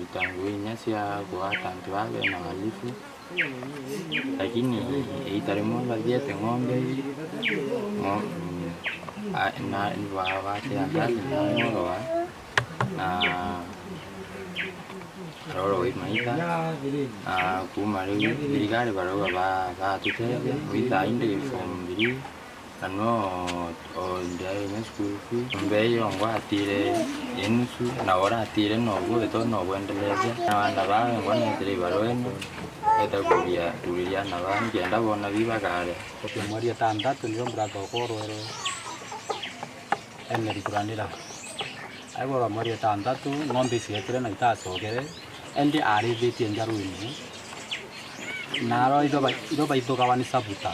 Kurita ngui nya cia kuata antu babe na walifu, lakini ita rimwe bathiete ng'ombe na batia ngasi na orwa na arorwa maitha na kuma riu thirikari barauga batutethia gwithaa indi form 3 na no ndiaina school fee mbe iyo ngwatire enusu na oratire noguo ito nogwendelethia na bana bawe ngwanetire ibarua eno eta kuria kuriria na bana kienda bona bibakare. Mweri etandatu nio brother okwa orwerwe Henry Kuranira aigorwa mweri etandatu ng'ombe cietire na itacokere endi arithitie njaruini naro itho baithukawa ni sabuta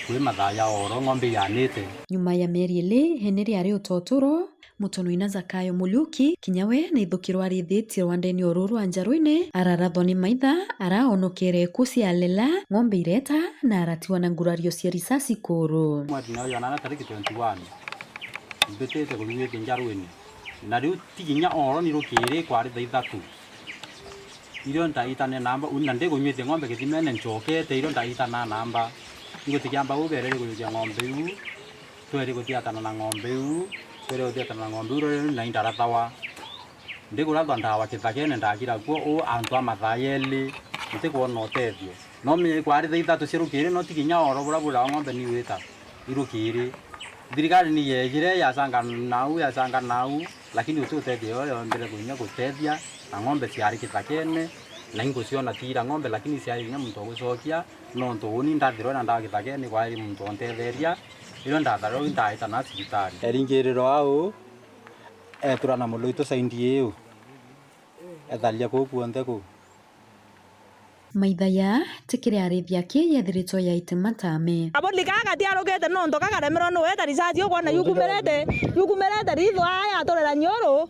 kwi mathaa ya oro ng'ombe yanite. Nyuma ya mieri ili Henry ari utoturo mutono Zakayo Muriuki kinyawe na ithukirwo arithitie rwandeni uru rwa njaruini ararathwo ni maitha araonokere kucialela ng'ombe ireta na aratiwa na ngurario cia risasi kuru. Mweri na yonana tariki 21 mbitite kuruĩte njaruini na riu ti nginya oro ni rukiri kwari thaa ithatu irio ndaitane namba na ndikunyuĩtie ng'ombe gĩthimene nchokete irio ndaitana namba igutikiamba uberere kuyukia ng'ombe iu tweri guthiatana na ng'ombe iu tweri guthiatana na ng'ombe iu na indarathawa ndikurathwa ndawa kithakene ndakira kuo u antu a mathaa yeli ntikuona utethio no menye kwari thaa ithatu cia rukiri no ti nginya oro buria buraga ng'ombe ni wita irukiri thirikari ni yejire yacanga nau yacanga nau lakini uti utethio yombere kuinya gutethia na ng'ombe ciari kithakene na inguciona tira ng'ombe lakini ciari nginya muntu ogucokia nontu uni ndathirwo na ndawa githakene kwari muntu ontetheria irio ndatharwo ndaita na cibitari eringiriro au etura na muluito saindi iu etharia kuu kuonthe kuu. Maitha ya tikire arithia ki yethiritwo yaite matame. Aboli kaga tiarugite nontu kakaremerwo ni weta risathi ukwona yukumerete yukumerete ritho aya atorera nyoro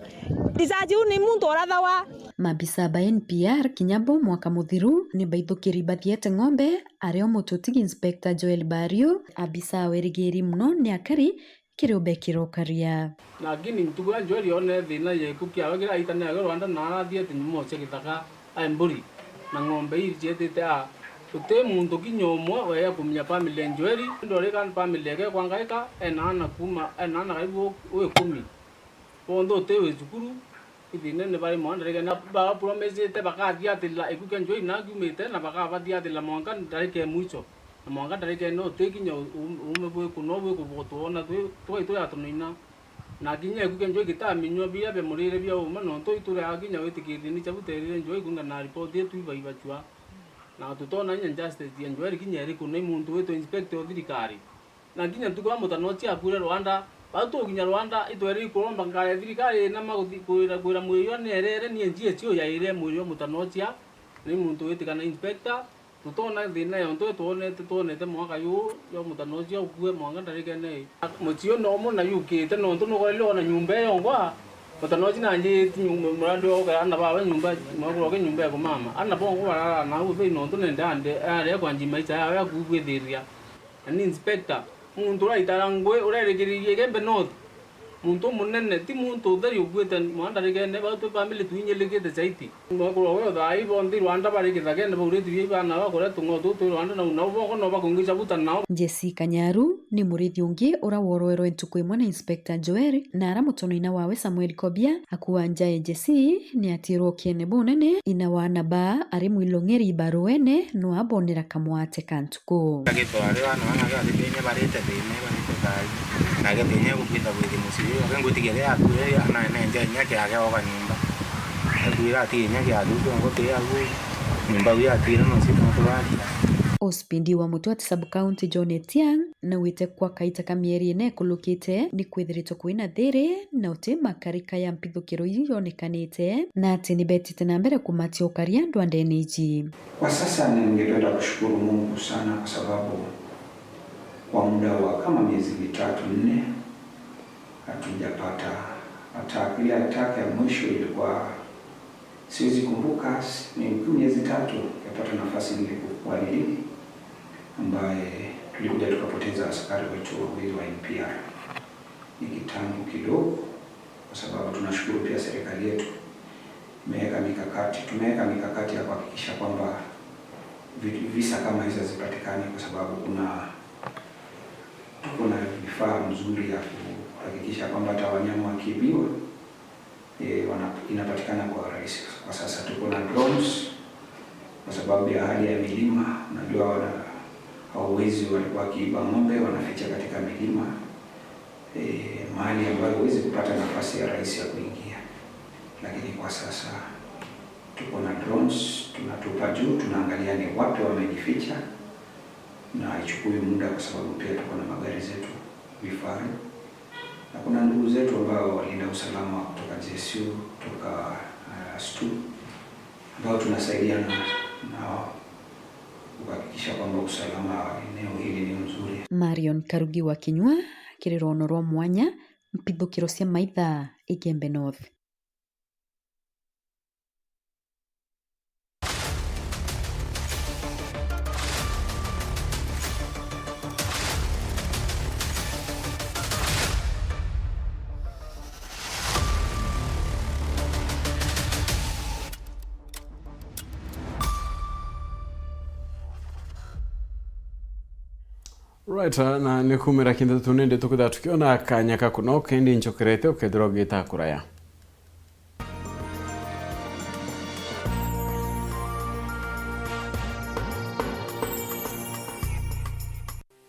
risathi ni muntu orathawa. Mabisa ba NPR kinyabo mwaka muthiru ni baithukiri bathiete ng'ombe ario mututigi Inspector Joel Bario abisa werigiri muno ni akari kiriumbe kirokaria. Lakini ntuku ya Joel yone thina yeku kiawe kira itane ya Rwanda na arathiete nyumo cia githaka ai mburi na ng'ombe iri cietete a tute muntu kinya umwe weya kumenya family ya Joel ndore kan family yake kwangaika enana kuma enana kaibu we kumi bondo te we cukuru ithine ne bari mwana rega na ba promise te bakathia atila ikuke Joel na kiumite na bakabathia atila mwanka ndarike mwicho na mwanka ndarike no te kinya ume bwe kuno bwe kubotwo na twe ya tunoina na kinya ikuke Joel gitaminywa bia be murire bia uma no to iture akinya witikirie ni chabuterire Joel kunga na report yetu iba ibachwa na tutona nya justice ya Joel kinya eri kuno muntu wetu inspector thirikari na kinya tukwa mutano chia kure Rwanda batu kinya Rwanda itweri kuromba ngare thirikari na maguthi kwira kwira mwiyo nerere ni njie chio yaire mwiyo mutano chia ni muntu witikana inspector tutona thina yo ntwe tuonete tuonete mwaka yu yo mutano chia ukue mwanga ndarike nei muchio no muna yukite no ntu nukorelwo na nyumba yo ngwa mutano chia nanje nyumba murandi wo kana baba nyumba mwakuro nyumba ya mama ana bongo barara na uthi no ntu nendande are kwanji maisha yawe akubwithiria ni inspector muntu uraitara ngwe urerekeririe Gembe North muntu munene ti muntu utheri ukuite mwandarikene batu family tuinyelikite chaiti mwakuro we thai bondi Rwanda bari githakene bauritirie ibana bakore tung'o tutu Rwanda na nao boko no bakungisha buta nao. Jessica Nyaru ni murithi ungi ura worwerwo ntuku imwe na Inspector Joel na ara mutono-ina wawe Samuel Kobia akuwa njae Jesse ni atirwo kiene bunene ina wana ba ari mwilong'eri baruene no abonera kamwate kantuku. Ospindi wa Mutwati sub-county John Etiang na wite kwa kaita ka mieri ene ekulukite ni kwithiritwo kwina thiri na uti makarika ya mpithukiro yonekanite na ati ni betite na mbere kumatia ukaria andu andene iji. Kwa sasa ningependa kushukuru Mungu sana kwa sababu kwa muda wa kama miezi mitatu nne hatujapata attack. Ile attack ya mwisho ilikuwa siwezi kumbuka, ni miezi tatu yapata nafasi nilikuwa nilini ambaye tulikuja tukapoteza askari wetu wawili wa NPR. Ni kitambo kidogo, kwa sababu tunashukuru pia serikali yetu Tumeweka mikakati ya kuhakikisha kwamba visa kama hizo hazipatikani, kwa sababu kuna vifaa mzuri ya kuhakikisha kwamba hata wanyama wakiibiwa inapatikana kwa urahisi. Kwa sasa tuko na drones kwa sababu ya hali ya milima. Unajua hauwezi, walikuwa wakiiba ng'ombe wanaficha katika milima mahali ambayo huwezi kupata nafasi ya rahisi ya kuingia, lakini kwa sasa tuko na drones, tunatupa juu, tunaangalia ni wapi wamejificha, na haichukui muda kwa sababu pia tuko na magari zetu vifaru, na kuna ndugu zetu ambao walinda usalama kutoka GSU, kutoka STU ambao tunasaidiana nao kuhakikisha kwamba usalama wa eneo hili ni mzuri. Marion Karugi wa Kinyua kirirono rwa mwanya mpithukiro cia maitha Igembe North. Right, na nä kumä ra kindu tu nä ndä tå kwitha tukiona kanya kaku no kendi njokerete ukethirwo ũgĩta kũraya.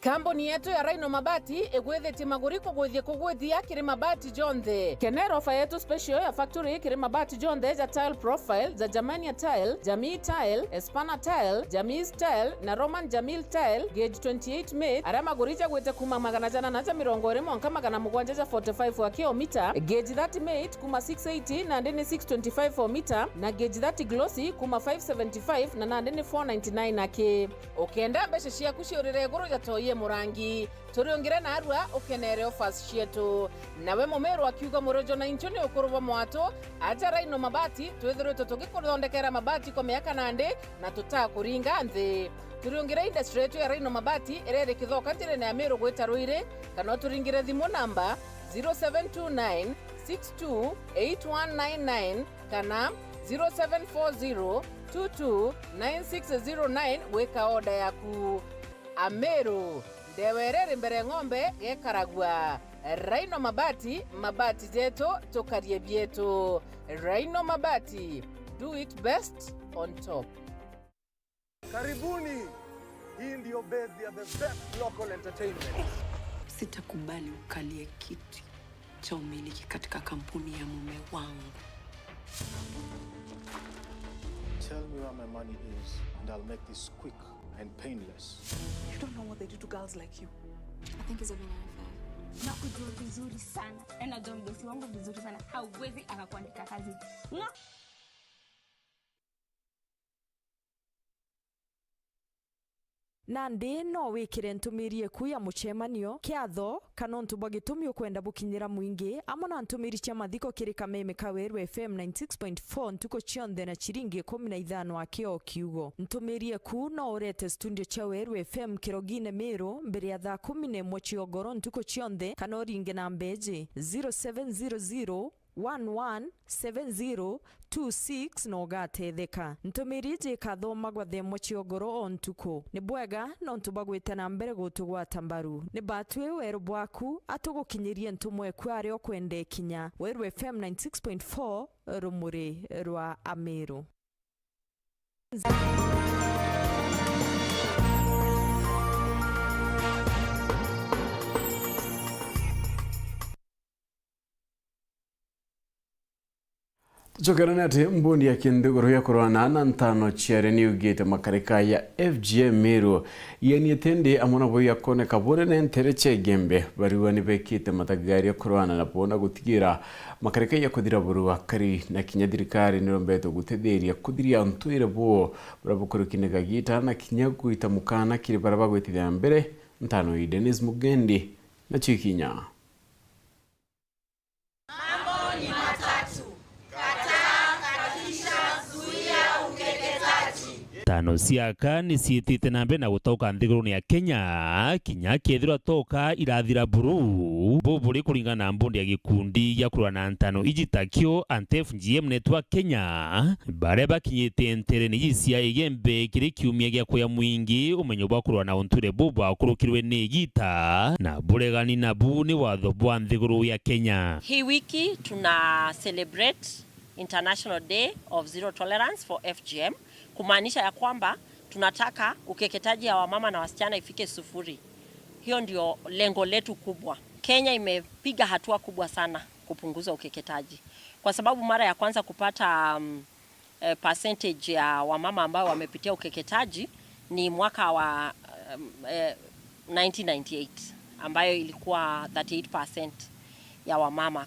Kambuni yetu ya Rhino Mabati igwithitie maguri kugwithia kugwithia kiri mabati jonthe. Kenera ofa yetu special ya factory kiri mabati jonthe ja tile profile ja Germania tile, Jamii tile, Espana tile, Jamis tile na Roman Jamil tile gauge 28 mate aria maguri jagwite kuma 920 mwanka 745 wa kilomita, gauge 30 mate kuma 680 na ndini 625 o mita na gauge 30 glossy kuma 575 na nandini 499 ake. Ukenda mbeca ciaku ciurire iguru jatoie murangi turiongire na arua ukenere offers cietu. Nawe mumeru akiuga murojo na incho ni ukurubwa mwatu aja Rhino Mabati twithiritwe tugikuthondekera mabati kwa miaka nandi na tutakuringa nthi. Turiongire industry yetu ya Rhino Mabati iria iri kithoka njirene ya Miru gwita Ruiri, kana turingire thimu namba 0729 628199 kana 0740 229609 gwika oda yaku. Ameru ndewerere mbere ng'ombe gekaragua. Rhino Mabati, mabati jetu tukarie bietu. Rhino Mabati, do it best on top. Karibuni, hii ndio base ya the best local entertainment. Sitakubali ukalie kiti cha umiliki katika kampuni ya mume wangu. Tell me where my money is and I'll make this quick and painless. You don't know what they do to girls like you. I think he's having an affair. Nakujua vizuri sana. Najua mdosi wangu vizuri sana. Hauwezi akakuandika kazi. Nandi no wikire ntumiri eku ya mucemanio kiatho kana untu bwa gitumi ukwenda bukinyira mwingi amo na ntumiri cia mathiko kiri kameme ka Weru FM 96.4 ntuko cionthe na chiringi 15 akio kiugo. Ntumiri eku no urete studio cia Weru FM kirogine Miru mbere ya thaa 11 ciogoro ntuko cionthe kana uringe na mbeji 0700 117026 na ugatetheka. Ntumiri jikathomagwa themwa ciogoro o ntuku ni bwega no ntu bagwite na mbere gutugwata mbaru ni batwi weru bwaku atugukinyirie ntumwa eku aria ukwenda ikinya. Weru FM 96.4 rumuri rwa Amiru. Tucokerane ati mbundi ya kinthiguru ya kurwana na ntano chiare ni ugite makarika ya FGM Meru yeniete ndi amona bo yakoneka bore ne ntere chegembe bariwa ni bekite matagari ya kurwana na bona gutigira makarika ya kuthira burua kari na kinya thirikari ni rombeto gutetheria kuthiria ntwire bo burabukurukinega gita na kinya guita mukana kiri baraba gwitithia mbere ntano i Dennis Mugendi na chikinya. Ntano ciaka niciitite na mbere na gutoka nthiguruni ya Kenya kinya kethirwa toka irathira buru buburi kuringana na mbundi ya gikundi gia kurua na ntano ijitakio anti-FGM Network Kenya baria bakinyite ntereni iji cia igembe kiri kiumia gia kuya mwingi umenyo bwa kurua na unture bubu akurukirwe ni igita na buregani nabu ni watho bwa nthiguru ya Kenya. Hii wiki tuna celebrate International Day of Zero Tolerance for FGM, kumaanisha ya kwamba tunataka ukeketaji ya wamama na wasichana ifike 0. Hiyo ndio lengo letu kubwa. Kenya imepiga hatua kubwa sana kupunguza ukeketaji, kwa sababu mara ya kwanza kupata percentage ya wamama ambao wamepitia ukeketaji ni mwaka wa 1998 ambayo ilikuwa 38% ya wamama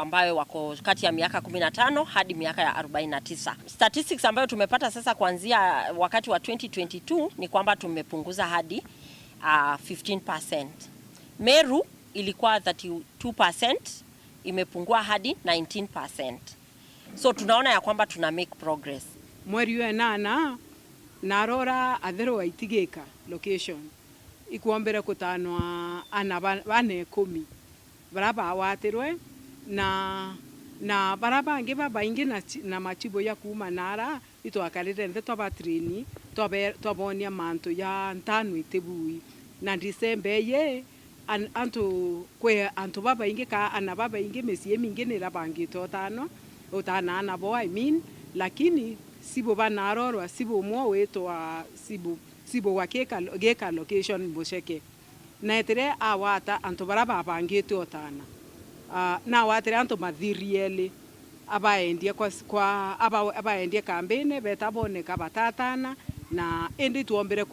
ambayo wako kati ya miaka 15 hadi miaka ya 49. Statistics ambayo tumepata sasa kuanzia wakati wa 2022 ni kwamba tumepunguza hadi 15%. Meru ilikuwa 32%, imepungua hadi 19%. So tunaona ya kwamba tuna make progress. Mweri wa 8 narora atherwa itigika location ikuombere kutanwa ana bane 10 baraba watirwe na baraba angi babaingi na machibo ya kuma nara itwakarire nthe twabatraini twabonia mantu ya ntano itibui na December ye antu kwe antu babaingi ka ana babaingi micie mingi ni rabangitwe utano utanana bo I mean, lakini sibo banarorwa sibo mwo witwa sibo wa geka location Mucheke na etere awata antu bara babangitwe utana na watere antu mathirieli abaendie kwa abaendie kambene betaboneka batatana na indi tuombere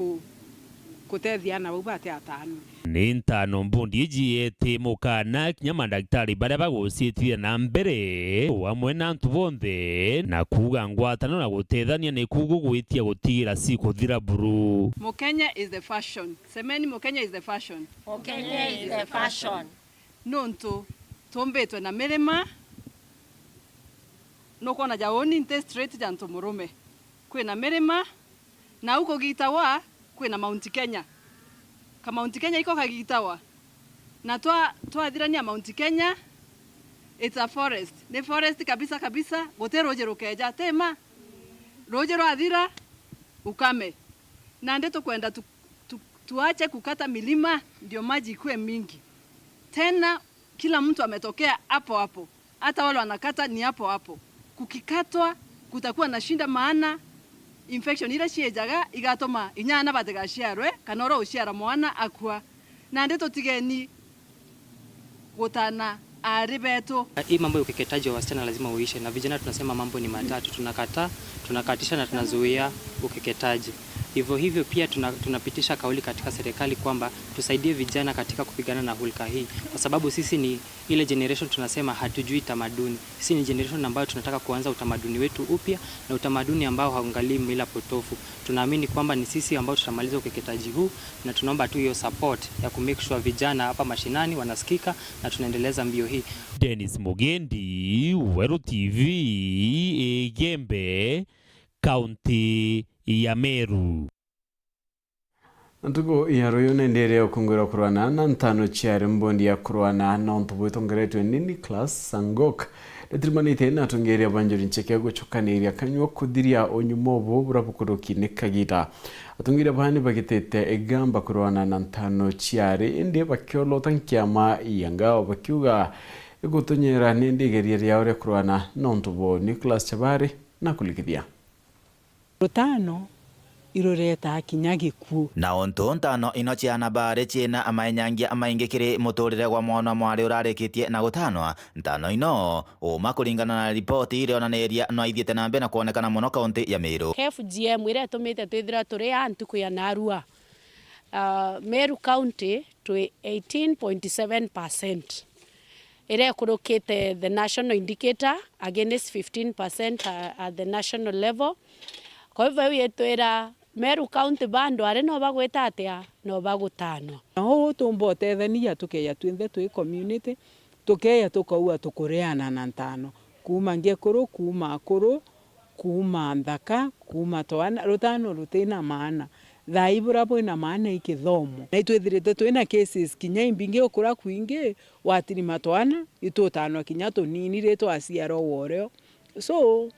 kutethia na bau atano ni ntano mbundi ijiete mukana kinya mandagitari baria baguciitithia na mbere hamwe na antu bonthe na kuga ngwatano na gutethania ni kugu gwitia gutigira cikuthira buru. Mukenya is the fashion. Semeni Mukenya is the fashion. Mukenya is the fashion. Nontu tumbetwe na mirima nukona jaoni nte straight jantu murume kwina mirima na uko gitawa kwina Mount Kenya. Ka Mount Kenya iko kagitawa na twathirania Mount Kenya, it's a forest. Ni forest kabisa kabisa, gute ruje rukeja tema ruje rwathira ukame na ndi tukwenda tuache kukata milima ndio maji ikue mingi tena. Kila mtu ametokea hapo hapo, hata wale wanakata ni hapo hapo. Kukikatwa kutakuwa na shinda, maana infection ile ciejaga igatoma inyana batigaciarwe kana oro uciara mwana akua na ndi tutigeni gutana ari betu. Hii mambo ya ukeketaji wa wasichana lazima uishe, na vijana tunasema mambo ni matatu: tunakataa, tunakatisha na tunazuia ukeketaji. Hivyo hivyo pia tunapitisha kauli katika serikali kwamba tusaidie vijana katika kupigana na hulka hii, kwa sababu sisi ni ile generation tunasema hatujui tamaduni. Sisi ni generation ambayo tunataka kuanza utamaduni wetu upya, na utamaduni ambao hauangalii mila potofu. Tunaamini kwamba ni sisi ambao tutamaliza ukeketaji huu, na tunaomba tu hiyo support ya ku make sure vijana hapa mashinani wanasikika na tunaendeleza mbio hii. Dennis Mugendi, Weru TV, Igembe, County ya Meru. Ntuko yaroyo nenderea ukungwira kurwana na ntano chiari mbondi ya kurwana na onto bwitongeretwe ni Nicholas Sangok letirimanite na atongeria banjuri ncheke guchokaniria kanywa kuthiria onyumo obo burabukuruki ni kagita atongeria bahani bagitete egamba kurwana na ntano chiari indi bakiolota nkiama yangao bakiuga igutunyera nindi igeria riao ria kurwana na onto bo Nicholas Chabari na kulikithia rutano iroreta kinya gikuo na ontu ntano ino ciana bari ciina amainyangia amaingi kiri muturire gwa mwana mwari urarikitie na gutanwa ntano ino uma kuringana na ripoti irionaniria no ithiete na mbere na kuonekana muno kaunti ya Meru. FGM iria tumite twithira turi antu ya narua Meru County twi 18.7% iria ikurukite the national indicator against 15% at the national level. Kwa hivyo yetwira Meru County bandu ari no bagwita atia no bagutanwa no tumbotethania tukeya twinthe twi community tukeya tukaua tukureana na ntano kuma ngekuru kuma akuru Kuma nthaka kuma twana rutano rutina maana thai bura bwina maana ikithomo na itwithirite twina cases kinya imbingi ukura kwingi watirima twana itutanwa kinya tunini ri twaciarwo woreo so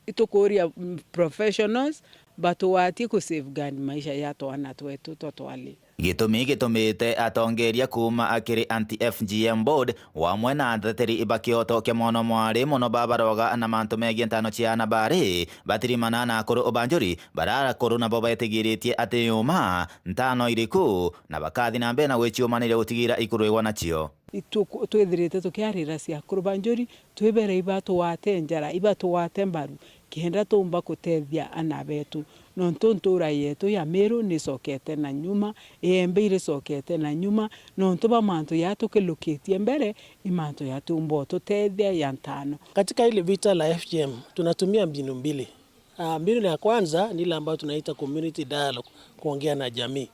itukuria professionals batuwatie ku safeguard maisha ya twana twetu twatwali. Gitumi gitumite atongeria kuma akiri anti-FGM board wa mwena atheteri ibakioto kia mwono mwari muno babaroga na mantu megie ntano ciana bari batirimana na akuru ubanjuri barakuru nabo betigiritie ati yuma ntano iriku na bakathi na mbere na gwichiumanire gutigira ikuruigwa nacio. Twithirite tukiarira cia akuru banjuri twibere ibatuwate njara ibatuwate mbaru kihenda tumba kutethia ana betu nontu ntura yetu ya Meru nicokete na nyuma embe iricokete na nyuma nontu ba mantu yatukilukitie mbere imantu yatumbo tutethia ya ntano. Katika ile vita la FGM tunatumia mbinu mbili. Mbinu ya kwanza ni ile ambayo tunaita community dialogue, kuongea na jamii.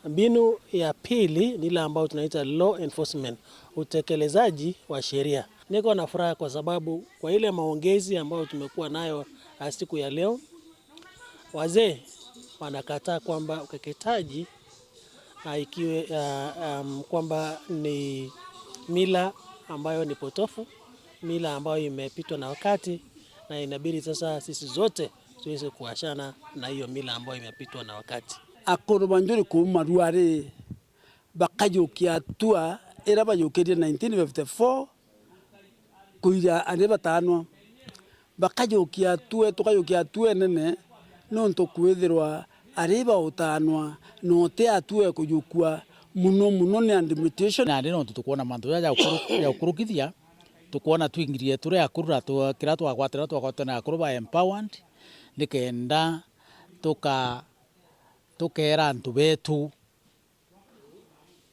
Mbinu ya pili ni ile ambayo tunaita law enforcement, utekelezaji wa sheria. Niko na furaha kwa sababu kwa ile maongezi ambayo tumekuwa nayo siku ya leo, wazee wanakataa kwamba ukeketaji ikiwe kwamba ni mila ambayo ni potofu, mila ambayo imepitwa na wakati, na inabidi sasa sisi zote tuweze kuachana na hiyo mila ambayo imepitwa na wakati. Akuru banjuri kuma ruare bakajukia tua era bayukirie 1954 kuira ari batano bakajukia tue tukajukia tue nene nontu kwithirwa ari bautanwa no te atue kujukua muno muno ni administration na ndi nontu tukuona mantu ya ukurukithia tukuona twingirie turi akurura kira twagwatira twagwatana akuru ba empowered nikenda tukera antu betu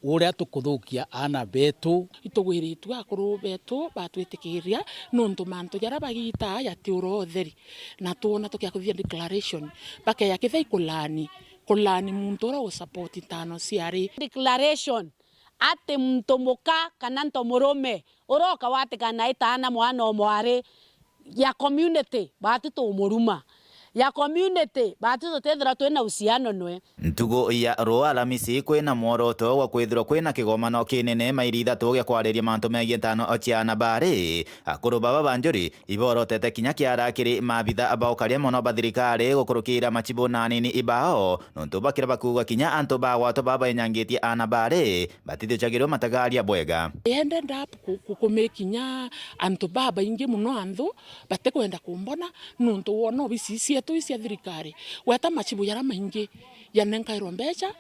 uria tukuthukia ana betu itugwiritwe akuru betu batwitikiria nontu mantu jara bagita ya ti urotheri na tuona tukiakuthia declaration bakeya kithai kulani muntu ura usupport tano ciari declaration ati muntu muka kana nto murume uroka watikana itana mwana mwari ya community batu tumuruma ya community batu tutethira twina uhusiano nwe. Ntugo ya rwa Alamisi kwina mworoto wa kwithirwo kwina kigomano kinene mairi ithatu gia kwariria mantu megie ntano ciana bari akuru baba banjuri iborotete kinya kiara kiri mabitha abaukaria muno ba thirikari gukurukira machibu na nini ibao nontu bakira bakuga kinya antu bagwato baba inyangitie ana bari batithuchagirwo matagaria bwega ended up kumekinya antu baba ingi muno anthu batekwenda kumbona nontu wona obisi cietu cia thirikari weta machibu yara maingi yanenkairwo mbeca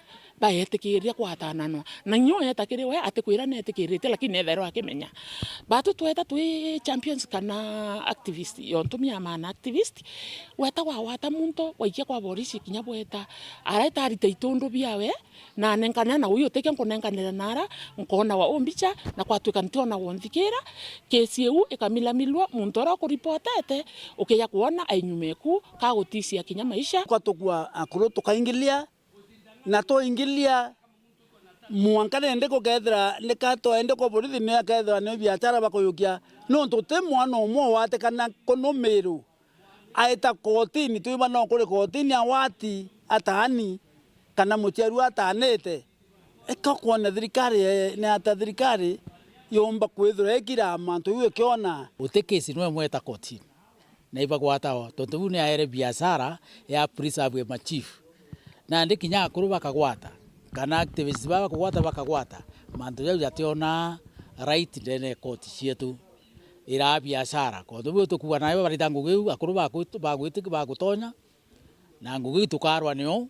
baetikiria kwatananwa na nyo etakiri we atikwira netikirite lakini etherwo akimenya batu tweta twi champions kana activist yontumia mana activist weta wawata muntu waikia kwa borisi kinya bweta araeta arite itundu biawe na nenkana na uyu teke nkunenkanira nara nkona wa ombicha na kwatuika ntiona wonthikira kesi eu ikamilamilwa muntu ora kuripotete ukiya kuona ainyumeku kagutisia kinya maisha kwa tukua akuru tukaingilia na to ingilia mwankane ndiko kethira nikato endeko borithi ne kethira ne biachara bakuyukia no ntute mwana umwe watekana kono Meru aeta kotini tuiba no kuri kotini awati atani kana mutiaru atanete ekakuona thirikari ne ata thirikari yomba kwithira ekira mantu iwe kiona ute kesi no mweta kotini na ibagwatawa tondu ne aere biashara ya preserve ma chief na ndi kinya akuru bakagwata kana activists bakagwata bakagwata mantu jau jationa right ndene koti cietu ira biashara kondu bu tukuga nayo barita ngugi akuru bagwitiki bagutonya na ngugi tukarwa nio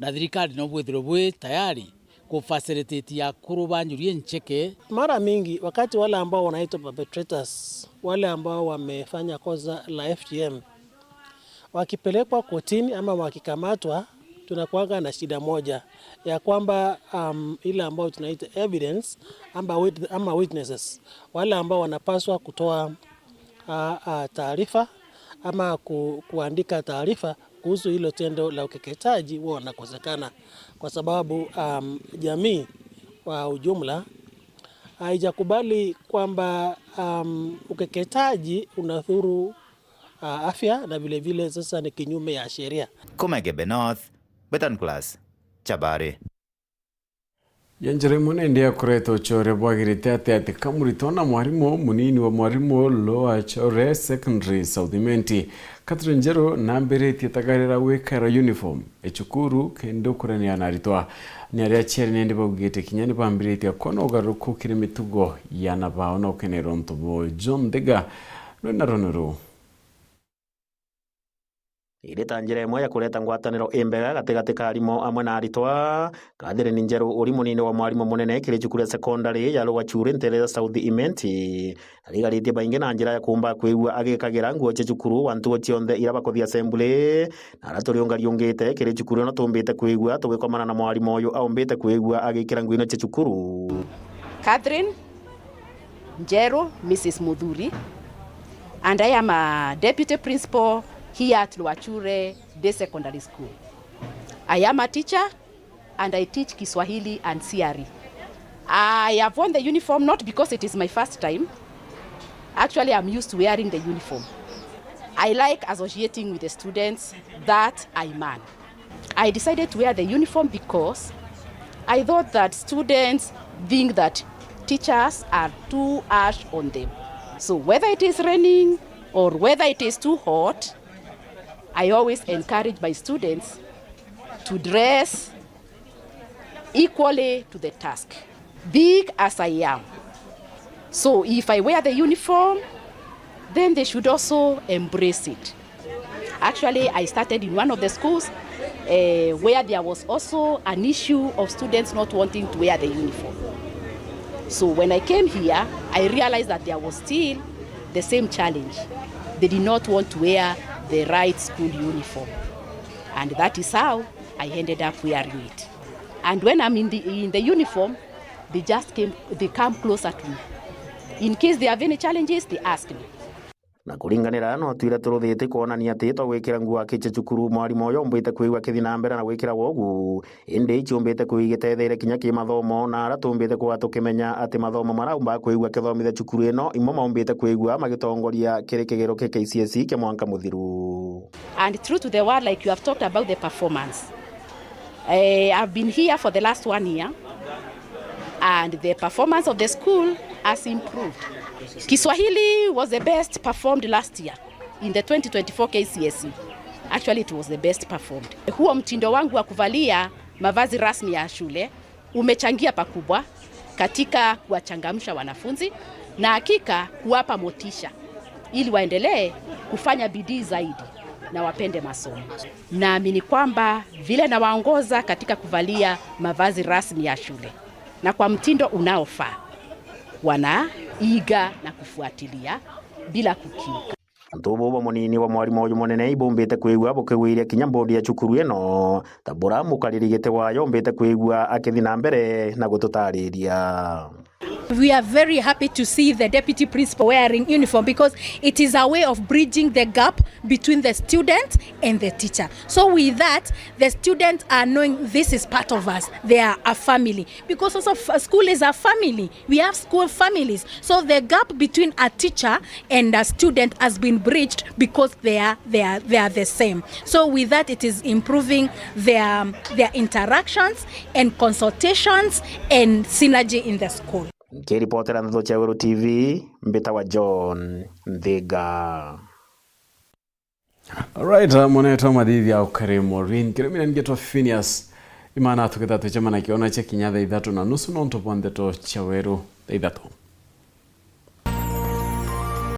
na thirikari no bwithirwo bwi tayari ku facilitate ya akuru banjurie ncheke. Mara mingi wakati wale ambao wanaitwa perpetrators, wale ambao wamefanya kosa la FGM wakipelekwa kotini ama wakikamatwa, tunakuanga na shida moja ya kwamba ile ambayo tunaita evidence ama witnesses, wale ambao wanapaswa kutoa taarifa ama kuandika taarifa kuhusu hilo tendo la ukeketaji wao wanakosekana, kwa sababu jamii kwa ujumla haijakubali kwamba ukeketaji unadhuru afya na vile vile sasa ni kinyume ya sheria. Kumegebe North, Betan Class, Chabari. Yanjere munende yakoretwo uchore bwagirite ati ati kamurito na mwarimu munini wa mwarimu Lower Chore Secondary South Imenti Catherine Njeru nambiritie tagarira gwikara uniform ecukuru kendo kurania na aritwa ni aria aciari nende baugite kinya ni bambiritie kona ugaruku kiri mitugo yana bao na ukenerwo ntubo John Diga rwena runuru iri ta njira imwe ya kureta ngwataniro imbega gatigati ka arimu amwe na aritwa. Catherine Njeru uri munini wa mwarimu munene kiri cukuru ya secondary ya Lower Chure Ntereza South Imenti arigaritie baingi na njira ya kumba kwigua agikagira nguo cia cukuru wa ntugo cionthe ira bakuthia assembly na aria turiungariungite kiri cukuru ino tumbite kwigua tugikomana na mwarimu uyu aumbite kwigua agikira nguo ino cia cukuru. Catherine Njeru, Mrs. Muthuri, and I am a deputy principal here at Lower Chure Day Secondary School. I am a teacher and I teach Kiswahili and CRE. I have worn the uniform not because it is my first time. Actually, I'm used to wearing the uniform. I like associating with the students that I man. I decided to wear the uniform because I thought that students think that teachers are too harsh on them. So whether it is raining or whether it is too hot, I always encourage my students to dress equally to the task, big as I am. So if I wear the uniform, then they should also embrace it. Actually, I started in one of the schools where there was also an issue of students not wanting to wear the uniform. So when I came here, I realized that there was still the same challenge. They did not want to wear the right school uniform. And that is how I ended up wearing it. And when I'm in the uniform, they just come closer to me. In case they have any challenges, they ask me. Na kuringanira no twira turuthite kuonania ati to gwikira nguo akiche cukuru mwarimu uyu umbite kwigua kithi na mbere na gwikira wogu indi ichiumbite kwigitetheire kinya ki mathomo na aria tumbite kwa tukimenya ati mathomo maraumba kwigua kithomithia cukuru ino imwe maumbite kwigua magitongoria kiri kigero kia KCSE kia mwanka muthiru. And true to the word, like you have talked about the performance, I've been here for the last 1 year and the performance of the school has improved. Kiswahili was the best performed last year in the 2024 KCSE. Actually, it was the best performed. Huo mtindo wangu wa kuvalia mavazi rasmi ya shule umechangia pakubwa katika kuwachangamsha wanafunzi na hakika kuwapa motisha ili waendelee kufanya bidii zaidi na wapende masomo. Naamini kwamba vile nawaongoza katika kuvalia mavazi rasmi ya shule na kwa mtindo unaofaa, wanaiga na kufuatilia bila kukiuka. Ntubu wa munini wa mwarimu uyu munene ibumbite kwigua bukigwiria kinya mbodi ya cukuru ino tabura mukaririgite wayo umbite kwigua akithi na mbere na gututariria. We are very happy to see the deputy principal wearing uniform because it is a way of bridging the gap between the student and the teacher. So with that, the students are knowing this is part of us. They are a family. Because also school is a family. We have school families. So the gap between a teacher and a student has been bridged because they are the same. So with that, it is improving their interactions and consultations and synergy in the school. Nkiripotera Ntho cha Weru TV mbita wa John Nthiga. All right, monetwa mathithi ya ukare Maureen kiremina ngetwa Phineas imana tukitatu chama na kiona cha kinya thaa 3:30 no ntopo ndeto cha Weru thaa 3.